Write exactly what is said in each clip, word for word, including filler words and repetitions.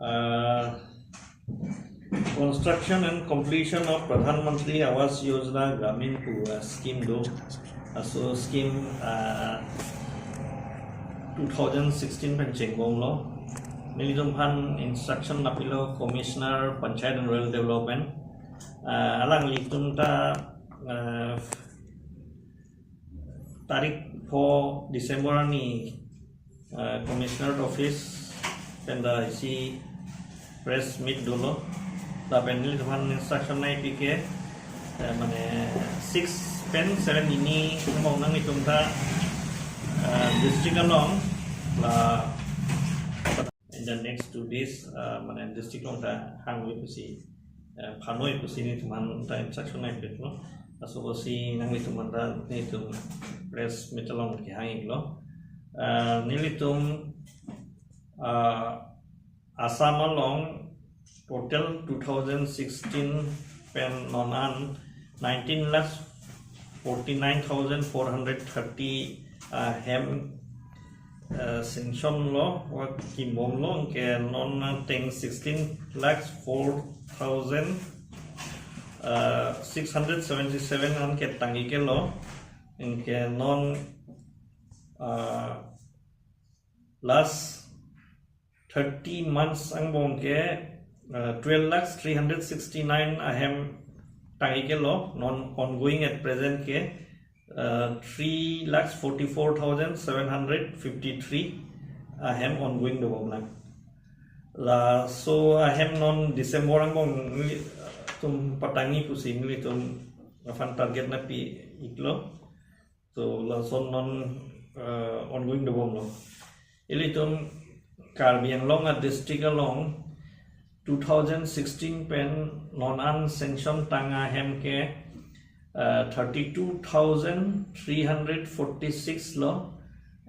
Uh, construction and completion of Pradhan Mantri Awas Yojana Gramin pu, uh, scheme do. Uh, so scheme, uh, two thousand sixteen pen chengbomlo. Nelitum aphan instruction lapilo Commissioner Panchayat and Rural Development. Uh, alanglitum ta, uh, tarik pho December arni, uh, Commissioner Office pen ta isi press meet dolo. Lapen nelitum aphan instruction nangpi ke, uh, mane six pen seven hini angbong nanglitum ta, uh, district along la in the next two days, uh, mane district along ta hangvoi pusi, uh, phanoi pusi nelitum aphan ta instruction nangpiklo. Laso pusi nanglitum aphan ta nelitum press meet along kehang-iklo. Uh, nelitum, uh, Assam along total two thousand sixteen pen non an nineteen lakhs forty-nine thousand four hundred thirty, uh, hem, uh, sanction lo, wa kimbomlo, anke non ateng sixteen lakhs four thousand, uh, six hundred seventy-seven an ketang-ik-lo, anke non, uh, last thirty months angbong ke, uh, twelve lakhs three hundred sixty-nine ahem tang-ik-lo, non ongoing at present ke, uh, three lakhs forty-four thousand seven hundred fifty-three ahem ongoing dobomlang. Laso ahem non December angbong nelitum patangji pusi nelitum aphan target nangpi-iklo. So lason non, uh, ongoing dobomlo. Ilitum Karbi Anglong a-district along two thousand sixteen pen non an sanction tang ahem ke, uh, thirty-two thousand three hundred forty-six lo.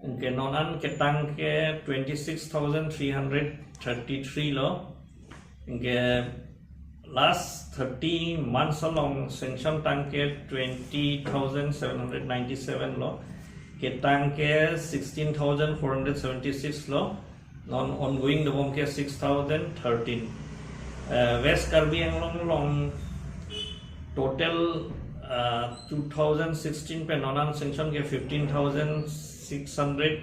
Anke non an ketang ke twenty-six thousand three hundred thirty-three lo. Anke last thirty months along sanction tang ke twenty thousand seven hundred ninety-seven lo. Ketang ke sixteen thousand four hundred seventy-six lo. Non ongoing dobom ke six thousand thirteen. Uh, West Karbi Anglong along total, uh, two thousand sixteen pen non an sanction ke fifteen thousand six hundred,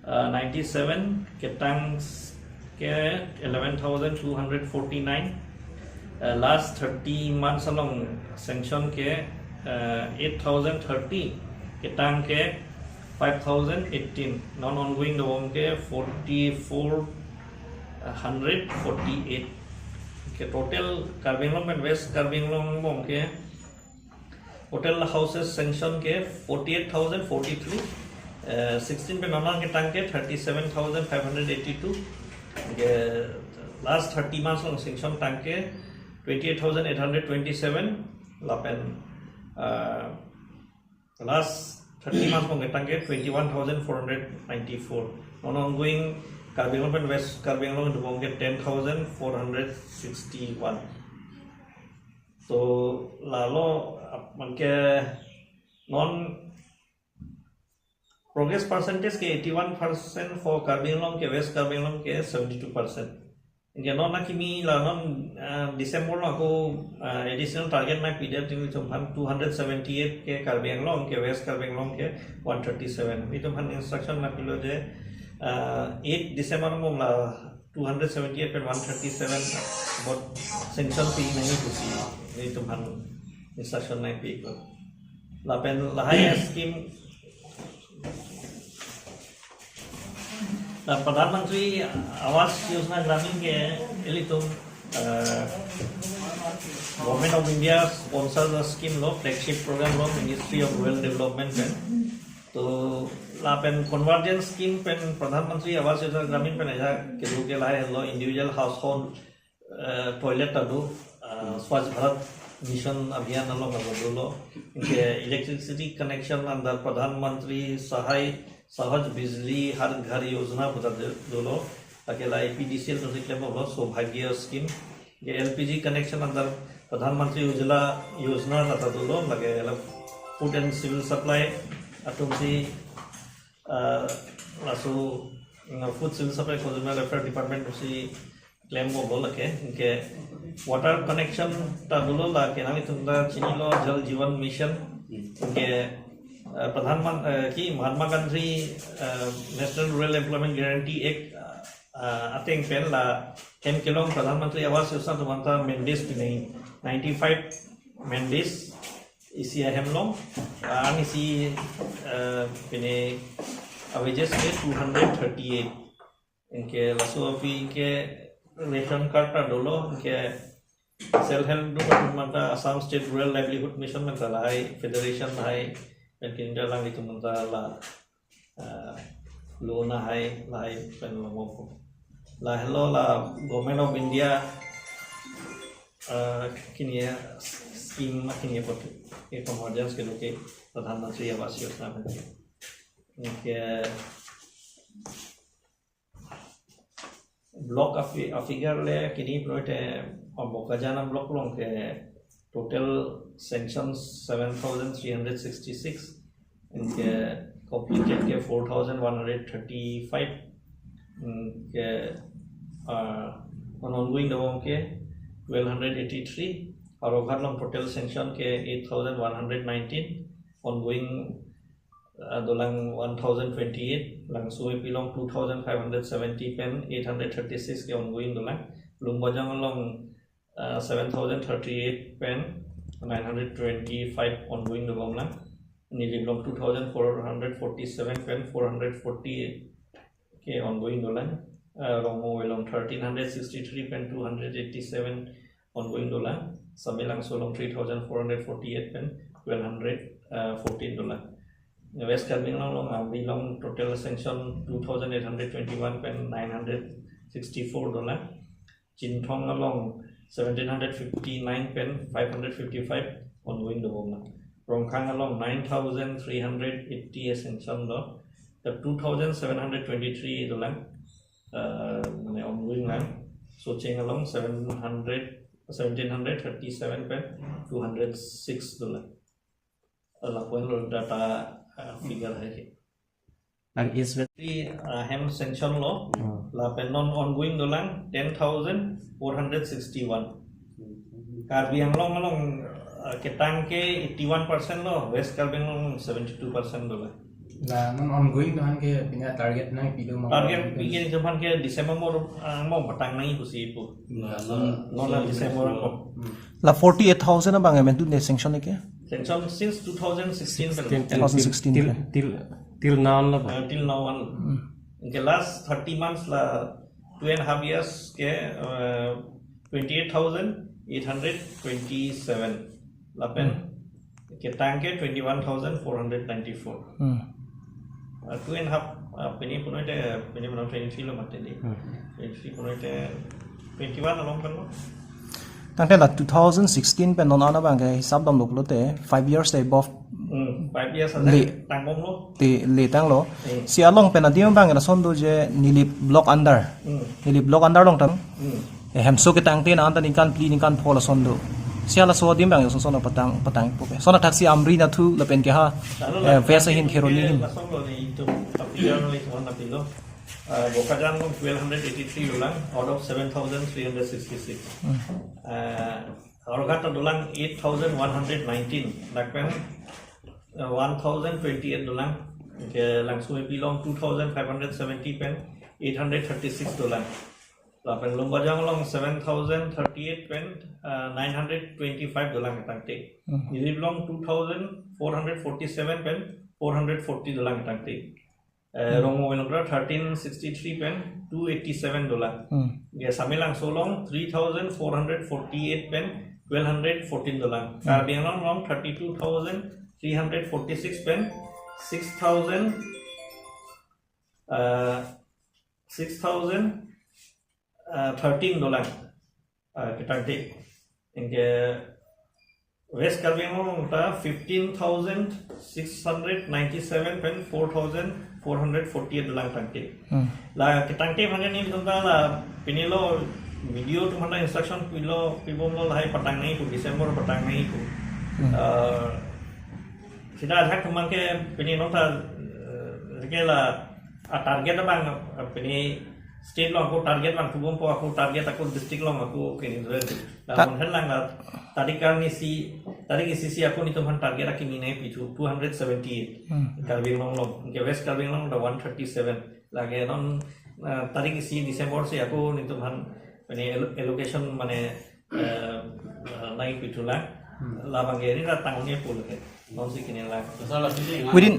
uh, ninety-seven, ketang ke eleven thousand two hundred forty-nine. Uh, last thirty months along sanction ke, uh, eight thousand thirty, ketang ke five thousand eighteen, non ongoing dobom ke forty-four hundred forty-eight. Ke total Karbi Anglong pen West Karbi Anglong angbong ke total houses sanction ke forty-eight thousand forty-three, uh, sixteen pen non an ketang ke thirty-seven thousand five hundred eighty-two. Ke last thirty months along sanction tang ke twenty-eight thousand eight hundred twenty-seven, lapen, uh, last thirty months along ketang ke twenty-one thousand four hundred ninety-four. Non ongoing Karbi Anglong pen West Karbi Anglong dobom ke ten thousand four hundred sixty-one. So lalo ap-, anke non progress percentage ke eighty-one percent for Karbi Anglong, ke West Karbi Anglong ke seventy-two percent. Anke non akimi la non, ah, December along ako, ah, additional target nangpidet, nelitum aphan two hundred seventy-eight ke Karbi Anglong, ke West Karbi Anglong ke one thirty-seven. Nelitum aphan instruction nangpilo je, ah, eight December angbong la two hundred seventy-eight pen one thirty-seven bot sanction pi nangji pusi nelitum aphan instruction nangpi-iklo. Lapen lahai scheme, la Pradhan Mantri Awas Yojana Gramin ke ilitum, eh, Government of India sponsor scheme lo, flagship program lo, Ministry of Rural Development pen. To lapen convergence scheme pen Pradhan Mantri Awas Yojana Gramin pen aja kedo ke lahai lo, individual household, eh, toilet ta do, eh, Swachh Bharat Mission Abhiyan along ta dolo. Anke electricity connection under Pradhan Mantri Sahaj, Sahaj Bijli Har Ghar Yojana pu ta do-, dolo. Lake la A P D C L atumsi klembomlo, Saubhagya scheme. Anke L P G connection under Pradhan Mantri Ujjwala Yojana ta dolo. Lake la Food and Civil Supply atumsi, ah, laso, mm, Food Civil Supply Consumer Welfare Department atumsi Klembomlo lake, anke water connection ta dolo lake, nanglitum ta chinilo Jal Jeevan Mission, anke, eh, Pradhan Man-, eh, ki Mahatma Gandhi, eh, National Rural Employment Guarantee Act, eh, ateng pen la hem kelong Pradhan Mantri Awas Yojana atum anta mandate pinangji, ninety-five mandate isi ahem along, ah, isi, eh, pine wages ke two hundred thirty-eight. Anke laso aphi ke ration card ta dolo, anke self help group atum anta Assam State Rural Livelihood Mission anta lahai, federation lahai, pen kinja alanglitum anta la, ah, loan lahai, lahai pen longpo. Lahelo la Government of India, ah, kini scheme akini apot, ke convergence kedo ke Pradhan Mantri Awas Yojana pen. Anke block afi-, afigure le kini pulote, oh, Bokajan ablock along ke total sanctions seven thousand three hundred sixty-six, anke completed ke four thousand one hundred thirty-five, anke, ah, on ongoing dobom ke twelve hundred eighty-three, Howraghat along total sanction ke eight thousand one hundred nineteen, ongoing, ah, dolang one thousand twenty-eight, Langsomepi along two thousand five hundred seventy pen eight hundred thirty-six ke ongoing dolang, Lumbajong along, ah, seven thousand thirty-eight pen nine hundred twenty-five ongoing dobomlang, Nilip along two thousand four hundred forty-seven pen four hundred forty-eight ke ongoing dolang, ah, Rongmongve along thirteen hundred sixty-three pen two hundred eighty-seven ongoing dolang, Samelangso along three thousand four hundred forty-eight pen twelve hundred, ah, fourteen dolang. West Karbi Anglong along, Amri along total sanction two thousand eight hundred twenty-one pen nine hundred sixty-four dolang. Chinthong along seventeen hundred fifty-nine pen five hundred fifty-five ongoing dobomlang. Rongkhang along nine thousand three hundred eighty sanction do. The two thousand seven hundred twenty-three dolang, ah, mane ongoing lang. Socheng along seven hundred, seventeen hundred thirty-seven pen two hundred six dolang. Lapuan lo data, ah, figure hai ke. Ang is vet. Di, ah, hem sanction lo. Hmm. Lapen non ongoing dolang ten thousand four hundred sixty-one. Karbi Anglong along, ah, ketang ke eighty-one percent lo, West Karbi Anglong seventy-two percent dolang. La non ongoing dolang ke pina target nangpi do ma? Target pin ke jumpan ke December mor, ah, mo patang nangji pusi pu. La non, non la December mo. Hmm. La forty-eight thousand abang emen tu ne sanction ke? Sanction since two thousand sixteen pen. Till, till, Two thousand sixteen till, pen. till, till now la. Uh, till now one. Hmm. Anke last thirty months la two and a half years ke, uh, twenty-eight thousand eight hundred twenty-seven. Lapen Hmm. ketang ke twenty-one thousand four hundred ninety-four. Hmm. Uh, two and a half, uh, pini punoite, pini puno twenty-three lo mati di. Hmm. Twenty-three punoite twenty-one along pen lo. Tangte la two thousand sixteen pen non ana abang ke hisap damlo pulote five years te above Hmm, five years Le. ada tangbomlo. Te le tanglo. Hmm. Si along pen adim abang lason do je Nilip block under. Hmm. Nilip block under along tang. Hmm. Eh, hemso ketang te na anta ningkan phli ningkan pho lason do. Si laso adim abang lason son patang patang po ke. Son athak si Amri nathu lapen ke ha, Lalu eh, la West ahin Kheroni ke hin. Lason lo ni itu tapi yang ni cuma tapi lo. Uh, Bokajan along twelve hundred eighty-three dolang out of seven thousand three hundred sixty-six. Hmm. Uh, Howraghat dolang eight thousand one hundred nineteen. Lapen, uh, one thousand twenty-eight dolang. Anke Langsomepi along two thousand five hundred seventy pen eight hundred thirty-six dolang. Lapen Lumbajong along seven thousand thirty-eight pen, uh, nine hundred twenty-five dolang ketang te. Hmm. Nilip along two thousand four hundred forty-seven pen four hundred forty dolang ketang te. Eh, Hmm. Rongmongve along thirteen sixty-three pen two eighty-seven dolang. Hmm. Ya, Samelangso along three thousand four hundred forty-eight pen twelve hundred fourteen dolang. Hmm. Karbi Anglong along thirty-two thousand three hundred forty-six pen six thousand, eh, six thousand, eh, thirteen dolang. Eh, ketang te. Anke West Karbi Anglong ta fifteen thousand six hundred ninety-seven pen four thousand four hundred forty-eight dolang tang te. Hmm. La ketang te aphan ke nelitum ta la pini lo video atum aphan ta instruction pilo, pibomlo lahai patang nangji pu, December patang nangji pu. Hmm. Eh, sita ajak teman ke pini nonta, eh, ke la, ah, target abang, ah, pini State along ako target vangthu bompo, ako target ako district along ako kini dure. Ta- Namun helang la tarik arni isi, tarik isi si ako netum aphan target akimi nangpithu two hundred seventy-eight. Hmm. Karbi Anglong along, ke West Karbi Anglong ta one thirty-seven. Lake non, eh, tarik isi December si ako netum aphan mane allo-, allocation mane, eh, eh, nangpithu la. Hmm. Labang ke ini ta tangni pul ke. Non si kini la. Within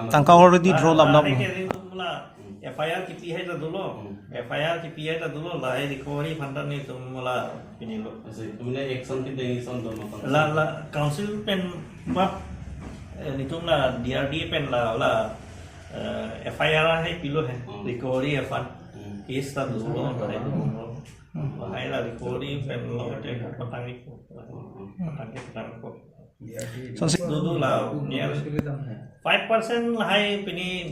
tangka already draw lap lap. Lake netum la F I R kipi hai ta dolo. Hmm. F I R kipi hai ta dolo, lahai recovery aphan ta netum la pinilo. Ase, tumne action kideng action dolo. La, la, council pen bap, eh, netum la D R D A pen la, la, eh, F I R hai pilo hai, Hmm. recovery aphan. Hmm. Case ta dolo, Hmm. lahai dolo. Hmm. Lahai la recovery pen lo, te patang iko. Hmm. Patang iko, patang iko. Sonsi. Dolo la, near five percent lahai pini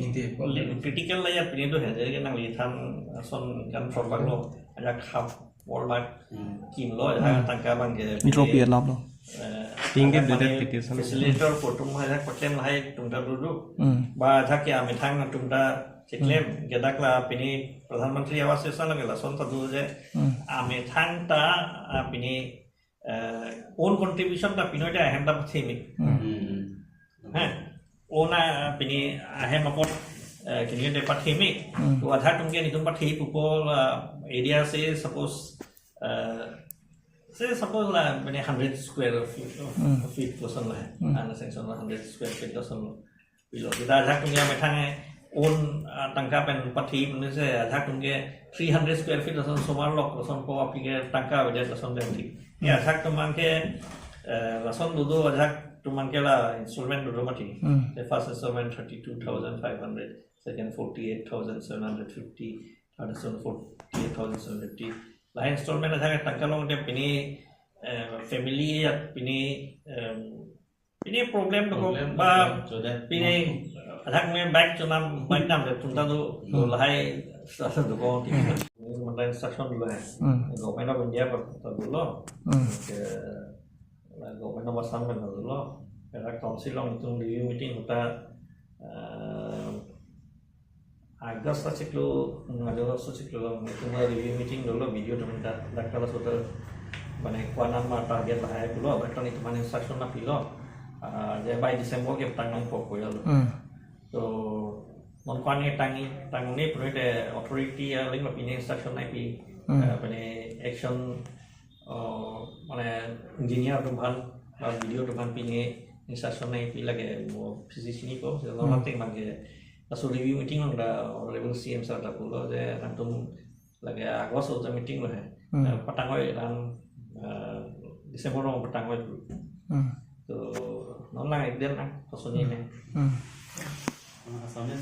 critical layer pini do hai, jadi nangli than ason kan problem lo, ajak half wall mark Hmm. kimlo, ajak Hmm. tangka abang ke Intro pini, pi alap lo. eh, Tingke ajak beda mane petition. Facilitator atum ajak paklem lahai atum ta dodok. Hmm. Ba ajak ke amethang atum ta cheklem, Hmm. ke dak la pini Pradhan Mantri Awas Yojana ke lason ta do je, Hmm. amethang ta, ah, pini eh, own contribution ta pinoi ta ahem ta pathimi. Hmm. Hmm. Ha? Own a pini ahem apot, eh, kini te pathimi. Hmm. To ajak atum ke netum pathi pupo la area se suppose, eh, se suppose la mane hundred square feet, Hmm. feet koson la. Hmm. Ana sanction la hundred square feet koson lo. Pilo, kita ajak atum ke amethang own, ah, tangka pen pathi, mane se ajak atum ke three hundred square feet lason osomar lok, lason ko aphi ke tangka avedet lason pen thik. Ya, ajak atum abang ke, eh, lason dodo ajak atum abang ke la installment dodo mati. Hmm. The first installment thirty-two thousand five hundred, second forty-eight thousand seven hundred fifty, third installment forty-eight thousand seven hundred fifty. La installment ajak tangka long te pini, eh, family ya pini, em, Pini problem do ko Problem ba ba joda. Pini ajak me bike chonam bike nam de tum ta do Hmm. do lahai sa sa do ko ti. Mane instruction do lahai. Hmm. Government of India pa ta dolo. Hmm. Ke la Government of Assam pa ta dolo. Era council along itum review meeting hota, eh, August achiklo, August achiklo, itum review meeting dolo, B D O atum ta, dak laso ta, mane ko-an ma target lahai pulo, bahkan itum mane instruction nangpilo, ah, je by December ke patang nangpo ko ya lo. Hmm. So, non ko-an tangji, tangji pune te authority aling ma pine instruction nangpi, Hmm. eh, mane action Oh, mane engineer atum aphan, ba B D O atum aphan pine instruction nangpi lake mo P C C ni ko, sila Hmm. Laso atheng abang ke, laso review meeting along ta Honorable C M sir ta pulo je nangtum lake August along ta meeting lo hai. Hmm. Eh, patang oi dan, eh, December along patang oi. Hmm. To, non lang ek din lang, kosonji ne. Hmm. Assamese